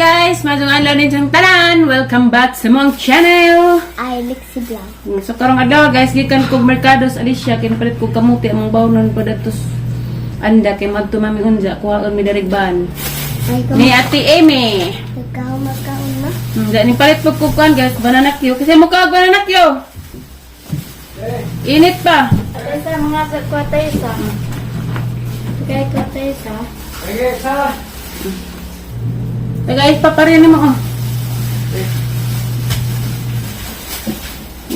Guys! Maayong adlaw ninyong tanan! Welcome back sa among channel! Ay, Lexi Vlog. So karong adlaw, guys, gikan kog merkado sa Alicia, kinapalit kog kamuti among bawnon pa datos anda kay madto mami unja kuhaon mi darigban. Ay, Ni Ate Amy. Ikaw magkaon na. Ni palit pag ko kuan, guys, banana Q. Kasi mukha og banana Q. Init pa. Ay, sa mga kwatay sa. Kay kwatay sa. Tagay pa pa rin mo, oh.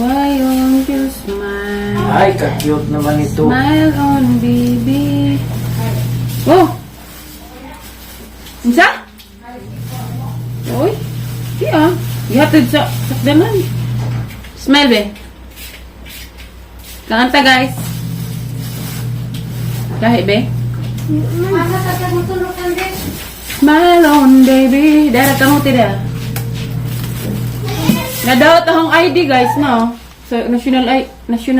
Why won't you smile? Ay, ka-cute naman ito. Smile on, baby. Oh! Unsa? Oy. Di ah. Gihatid sa sakdanan. Smile, be. Kaanta, guys. Lahi, be. Smile on, baby. Dara ka mo tira. Nadawat akong ID, guys, no? So, national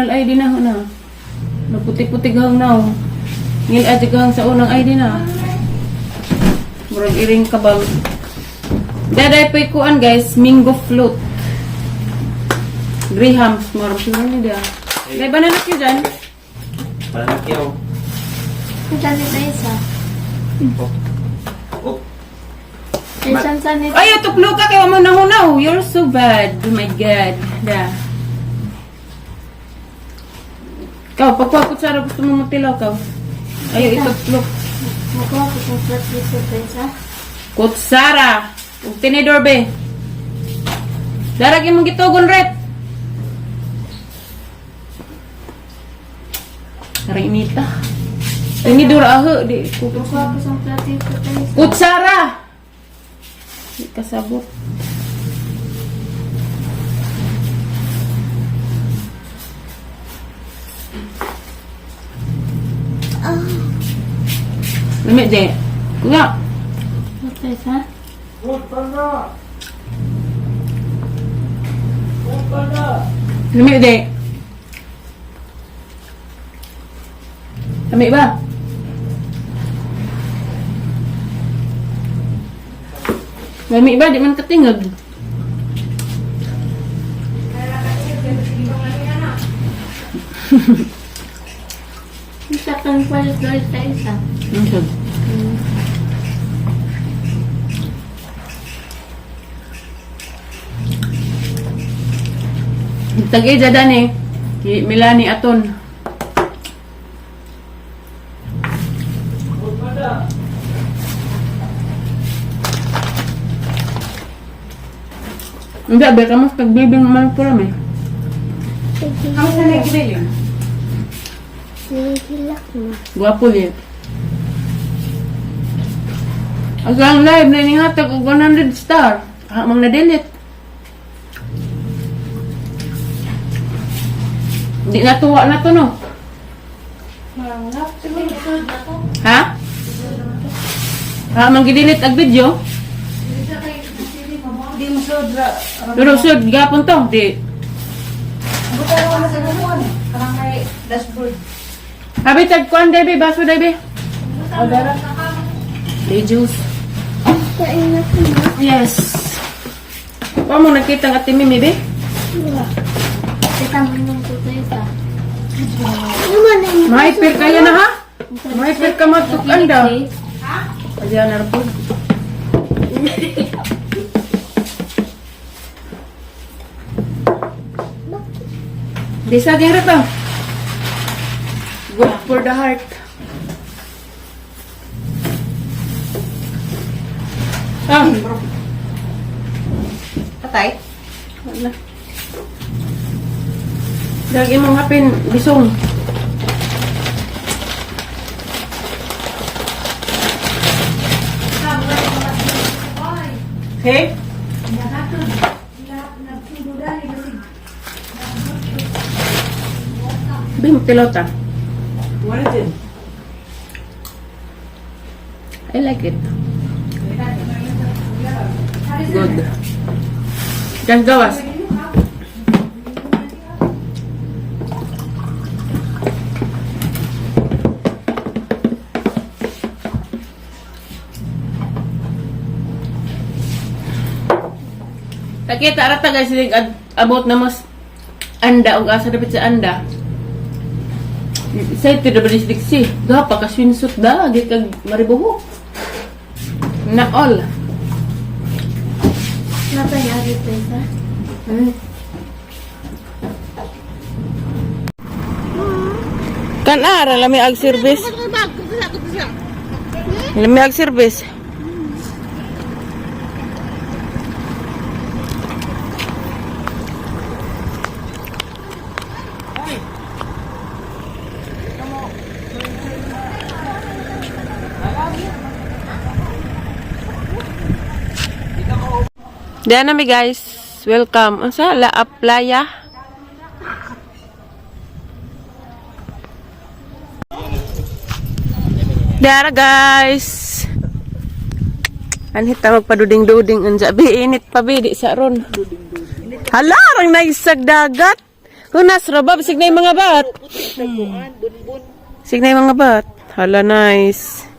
ID na ho na. Naputi-puti gahong na, oh. Ngil adi gahong sa unang ID na. Murag iring kabang. Daday pa'y kuan, guys, Mingo float. Grahams, murag siguro ni dia. Day banana Q dyan. Parang cute. Saan tayo sa? Oh. Oh. Ay, saan saan ito? Ay, tuklo ka kay mo nangunaw. You're so bad. Oh my God. Da. Ikaw, pagkuha kutsara, gusto mo matilaw ka. Ay, ituklok. Makuha ko kung flat dito tayo sa. Kutsara. Ug tinidor, be. Darag imong gitugon, rep. Aray inita. Tinidor aho di ko. Makuha ko sa flat dito tayo sa. Kutsara. Di kasabot. Lami di. Kuya. Tayo sa? Good pa na! Good pa na! Lami di. Lami ba? Lami ba? Di man katingag. Isa kang palit tayo sa. Ano siya? Tag-ija dani. Milani aton. Good pa na! Hindi, abe ka mas tagbibing man po rami. Ang sa nagbilin? Nagihilak na. Gwapo din. Ang ang live na inihatag og 100 star. Ha, mang na-delete. Di natuwa na to, no? Ha? Ha, mang gidelete ag video? Di mo sud ra. Pero sud gapon to, di. Buta na sa ganoon. Karang kay dashboard. Abi tag kuan debe, baso debe. O dara. Di juice. Kain na ko na. Yes. Wa mo nakita ang ate Mimi, be? Wala. Kita mo nung ko tayo sa. Ano man ay Mahipir kaya na ha? Mahipir ka matukan daw. Ayan na po. Di sa gera pa. Good for the heart. Ah, Patay. Wala. Lagi mong hapin, bisong. Okay? Bim, pilota. What is it? I like it. Good. Just gawas. Nakita ra ta guys ning abot na mas anda og asa dapat sa anda. Excited na ba ni Dixie? Ga pa ka swimsuit da, gi kag maribuhok. Na all. Napayari to isa. Kan ara lami ag service. Lami ag service. Diyan na mi guys. Welcome. Unsa la Playa? Dara guys. Anhit ta magpaduding-duding unja bi init pa bi di sa ron. Hala rang naisag dagat. Hunas ra ba bisig na yung mga bat. Bisig na yung mga bat. Hala nice.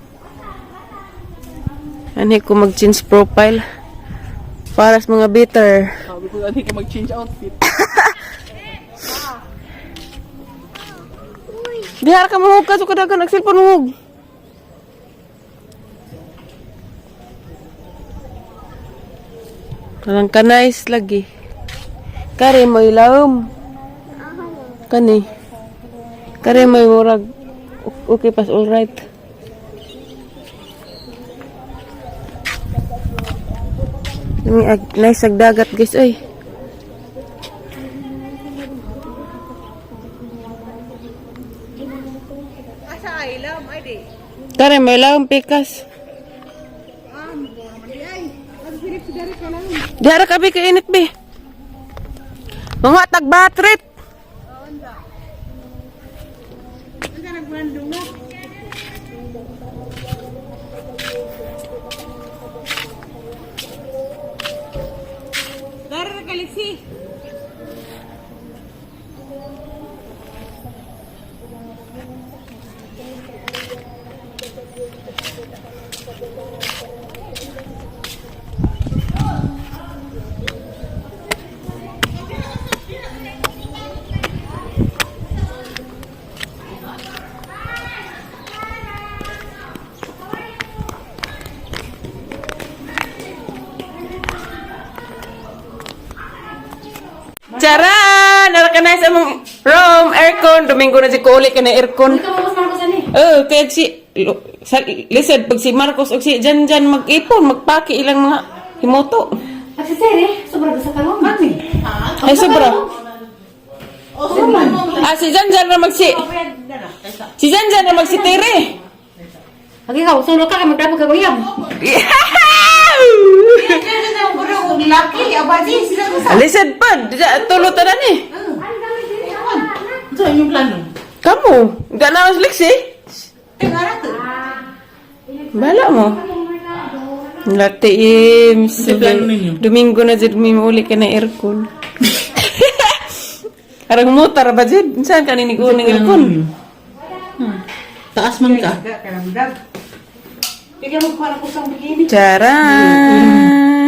Anhi ko mag-change profile para sa mga bitter. Sabi ko, hindi ka mag-change outfit. Dihar ka mahug ka so kadagan nagsilpon mahug. Parang ka nice lagi. Kare mo ilawom. Kani. Kare mo murag okay pas all right. Lami ag nice ag dagat guys oy. Asa ay lam, ay di. Kare mo ilawom pikas. Dihara ka bi kainit bi. Mga tagbatrit. Dari kaliksi. Charan! Nara ka na sa among room, aircon. Domingo na si Kuuli ka na aircon. Oh, kaya si sa, listen, pag si Marcos o si Jan Jan mag-ipon, magpaki ilang mga himoto. Agsisere, sobra sa kalong. Ay, sobra. Ah, si Jan Jan na magsi... Si Jan Jan na magsitire. Agi ka, solo ka, magdamo ka guyab. Laki, abadi, sila ko Listen pa, tulo ta na ni. Sa inyong plano? Kamu, gana na mas liksi. Tingara to. Bala mo. Latte Ims. plano ninyo? Domingo na jud mi uli ka na aircon. Arang motor ba jud? Saan ka ni ng aircon? Taas man ka. Bigyan mo para ko sa bikini. Charan!